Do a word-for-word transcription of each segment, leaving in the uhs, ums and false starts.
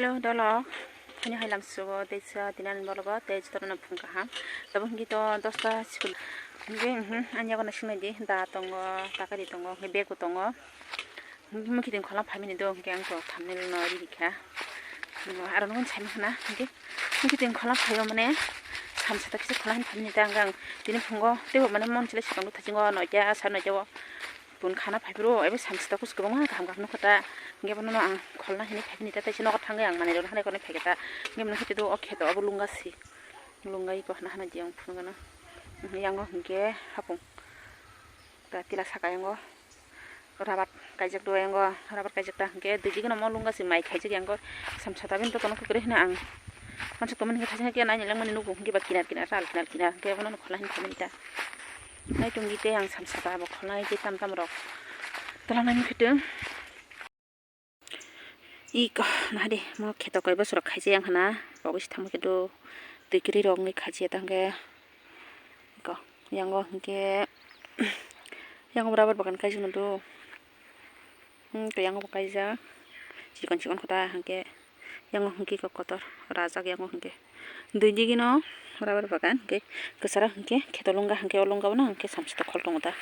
Dolo, ani hai lamsugo, teisa, tinani bologo, tei jotono phung kaham. Tabuk hingke to dosta sikul. Hingke, mhm, ani yago naising naidi, da tongo, takari tongo, hingke bego tongo. Hingke mui kiting khola phaimani do, hingke ang to thumbnail no riri kha. Aro nukon saimani khana, hingke mui kiting khola phaio mane, samsa ta kisa khola hin phaimani ta, hingke ang tini phungo, teibo mane mon chile sikang do thasingo, noita, sa noita o. Bun khana phaiphuru ebo samsita kusu kwbangma kaham kaham nukha ta. Hingke bono ang kholna hinwi phaimani ta, teisa nogo thangwi ang manwi rwna hanai kornai phaikha ta. Hingke bono khe twido o kheto obo lunga si. Lunga iko hana hana di ang phunukgano. Yango hingke hapung ta tila saka yango rabar kaijak do, yango rabar kaijak ta hingke dui digino mo lunga si mai khaijak yango samsata bini dotono kwrwi hino ang. Mansa tongmani hingke thaisa hingke naini langmani nugo hingke ba kinar kinar sal kinar kinar hingke bono kholna hinwi phaimani ta. Naitung di tei ang samsata bo kholnai tei tam tam rok tola nai nukhe tong. Iko nahadi mo kheto koi bosor khaijak yang hana, pogwi se thangma khe do twi kwrwi rok wngwi khaijak tang khe. Iko yango hingke yango rubber bagan kaijak no do. Hmm, tei yango bo kaijak chikon chikon kota hingke. Yango hingke kotor rajak yango hingke dui digino rubber bagan hingke kwcharo hingke kheto lunga hingke o lunga bono hingke samsata khol tongo ta.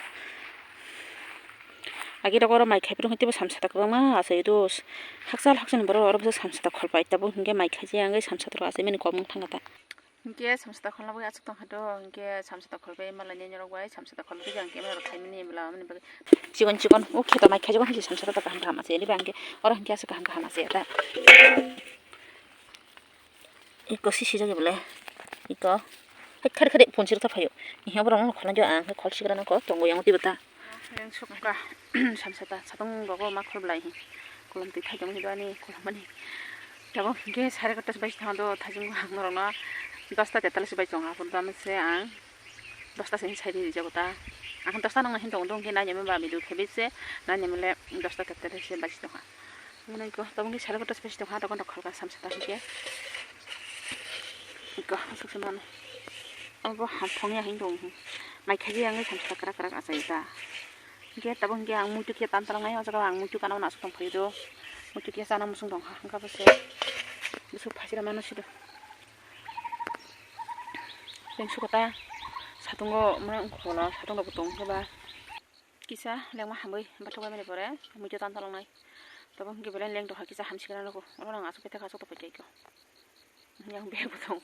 Agi rok oro mai khai phuru hingke teibo samsata kwbangma achai do hakchal hakchal ni borok oro samsata khol pai tabuk hingke mai khaijak hingke samsata rok achai mani kok wng thangkha ta. Hingke samsata kholna bagwi aswk tongkha do, hingke samsata kholbai malai nini rok bai samsata kholbai hingke ema rok khaimani ema lamani bagwi chikon chikon o kheto mai khaijak hingke samsata kaham kaham achai riba hingke oro hingke aswk kaham kaham achai ta. Iko sisi jagi bole iko hai khari khari phone sirta phaio. Iha borok no kholna jo ang khol sigra nang ko tongo yang tibata. Yang sukha samsata satung gogo ma khol blai hi. Kolom twi thai tong hi ani kolom mani. Tabo hingke sare kota bai thang do thajung ang norok no dosta tetalis bai tong ha pon tamo se ang dosta se sai di jago ta. Ang dosta nang hin tong dong ke nanya me ba milu khebe se nanya mele dosta tetalis se bai tong ha. Mwnai ko tabuk ni sare kotor space tongkha, dokan rok kholka samsa ta hingke. Iko aswk se mano. Abo ham thong ya hing tong. Mai khaji ang samsa krak krak achai ta. Hingke tabuk hingke ang muitu khe tan talang nai, o jaga ang muitu kana aswk tong phai do. Muitu khe chana musung tongkha, hingka bo se. Busuk phasira mano sido. Yang sukota satungo mane ungkhola satung rok tong khe ba. Kisa lengma hamwi bathok bai mani pore muitu tan talang nai. Tabuk hingke belai leng tongkha kisa hamsi gana nugo. Oro nang aswk khe thaka aswk tongpai tei kho. Yang bag bo tong.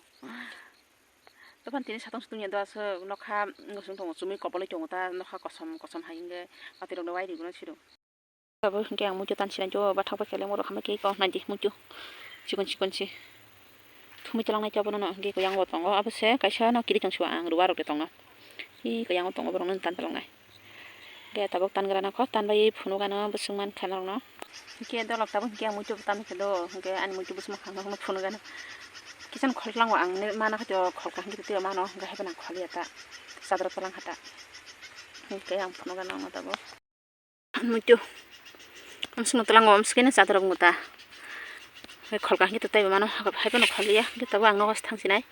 Dophani tini satong sutung ya do aswk nokha ngosung tongo chumui kobolwi tongo ta nokha kosom kosom hai hingke mati rok no wai rwgwno siro. Tabuk hingke ang muitu tan sinai do bathok bai khe lengma rok hamai khe kok nai di muitu chikon chikon si. Thumui talang nai ta bono no hingke khe yang bo tongo abo se kaisa no kiri tong sua ang ruwa rok de tongo. Hi khe yang bo tongo borok no tan talang nai. Hingke tabuk tan gra nang kho, tan bai phunuk ano bwswk man kha norok no. Hingke dolok tabuk hingke ang muitu bo tan khe do, hingke ani muitu bwswk man kha norok no phunuk ano. Kisa no khol tlango ang ne mana khe to khol kaham khe to mano, hingke hai phano ang khol ya ta, chadra tlang kha ta. Hingke ang phunuk ano tabuk. Muitu. Amsukno tlango, amsukeno chadra bo ta. Hai khol kaham khe to taibo mano, hai phano khol ya, hingke tabuk ang nogo thang sinai.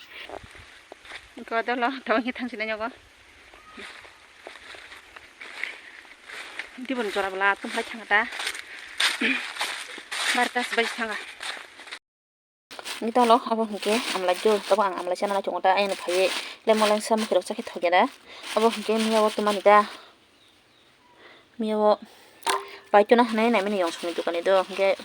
Hingke dolo, tabuk hingke thang sinai nogo. Dibon jora bwla tum pai thanga ta. Barta se bai thanga. Ni tolo abo hingke amlai jo, tabuk ang amlai sana nai chongo ta, ayang phaiye lemo lengsa mokhe rok chakhe thokya da. Abo hingke miya o tumani da. Miya o paitona hinui naimani yong songni dokani do, hingke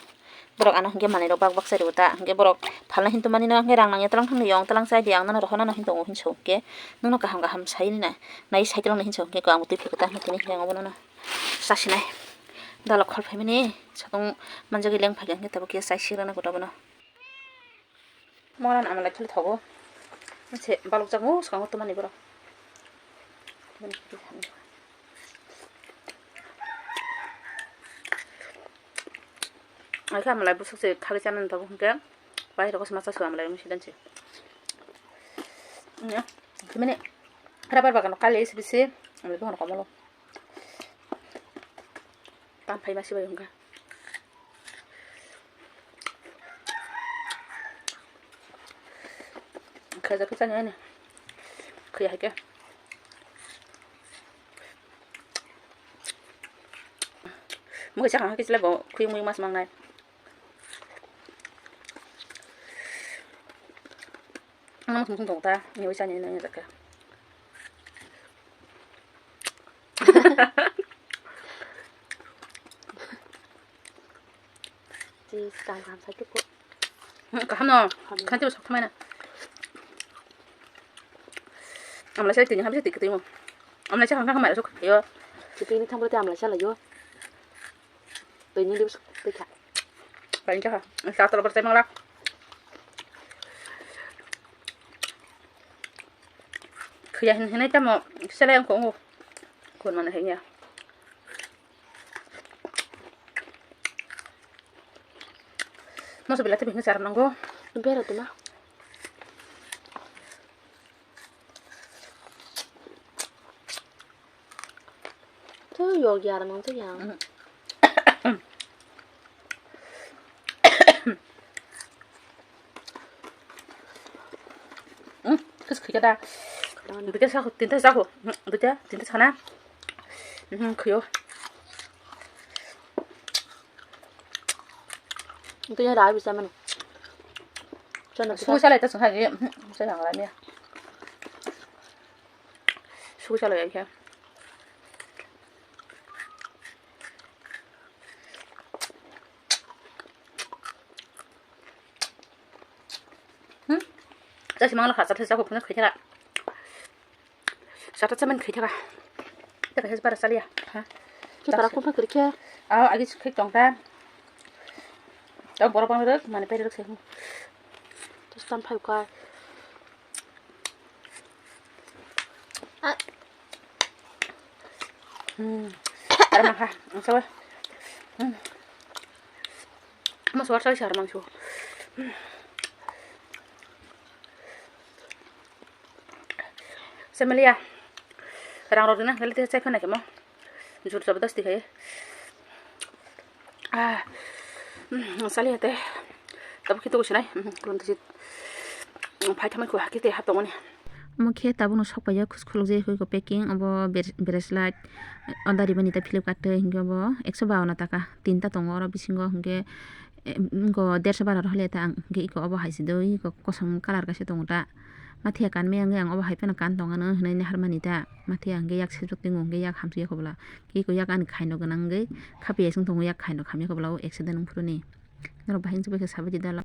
borok ano hingke manui rok bak bak chari o ta, hingke borok phalna hinto mani no hingke rang nangya talang thangni yong talang chai di ang nono rohorna no hintongo hinso hingke nono kaham kaham sai nai, nai sai talang hinso hingke ang twi phikota hingke tini hingke ang bono no chasinai dalok khol phaimani satung manjagwi leng phaikha hingke tabuk khe chai sirana kota bono. Moran amlai thil thogo. Se balok jago, skango tumani borok. Aika amlai busuk se khagwi chana tabuk hingke. Bai rokos masa su amlai misi dan se. Nya, kimene. Rabar bagan kali isi bisi. Amlai bukan komolo. Tam phai masi bai hingke. Khaja khe chani ani. Khuya hai khe. Mui chakha khe chwla bo khuyung mui mas mangnai. Nang sung sung tong ta, ni wisa ni ni jaga. Kaham no, khanti sok thumai na. Amla sai tini hamsi tik timo. Amla sai hangka hamai sok yo. Tini thang berarti amla sai la yo. Tini di sok pekha. Paling kah, sa tolo berarti mangla. Kaya hin hinai tamo selai ang ko. Kun mana hinya. Moso belai tei bini charnango. Bera dima. Tu yog yar mang tu yang. Hmm, kus khuya da. Dute sa, tinta sa ko. Hmm, dute, tinta sana. Hmm, khuyo. Itu yang dah habis mana? Sana Su bisa. Salai ta sung ha ge. Hmm, sa yang la ni. Su salai ya. Hmm? Jasi mangla kha, jatha jako phano khaithara. Jatha chaman khaithara. Tara hes bara chaliya. Ha? Ki para kumpa kiri khe? Aw, agi khik tong ta. Tang borok bang rek, mane pere rek se. Terus tan phai ka. Ah. Hmm. Armang ha, ang sawa. Hmm. Mas war sai sar mangso. Semelia. Rang rok na, gale te chai khana kemo. Jur jabardasti khai. Ah. Hmm, sali hate. Tabuk khitu kusinai. Hmm, kurun tisi. Phai thamai khu hakhe te hap tongoni. Omo khe tabukno sok paijak, khus khuluk jai koi ko packing, obo ber-, bracelet, order rimani ta Flipkart twi, hinkhe obo ekso bawanna taka, tinta tongo oro bisingo, hinkhe, eh, wngkha derso bara rok hole ta ang, hinkhe iko obo hai se do, iko kosom colour kaisa tongo ta, mathiya kanmaya wngwi ang obo hai phano kan tongano hinwi naharmani ta, mathiya hinkhe yak sejak tongo, hinkhe yak hamsokya kobla, iko yak ani khaino gwnangwi khapya song tongo, yak khaino khamya kobla o accident wngphuru ni, norok bahai wngsubai khe sabai di da.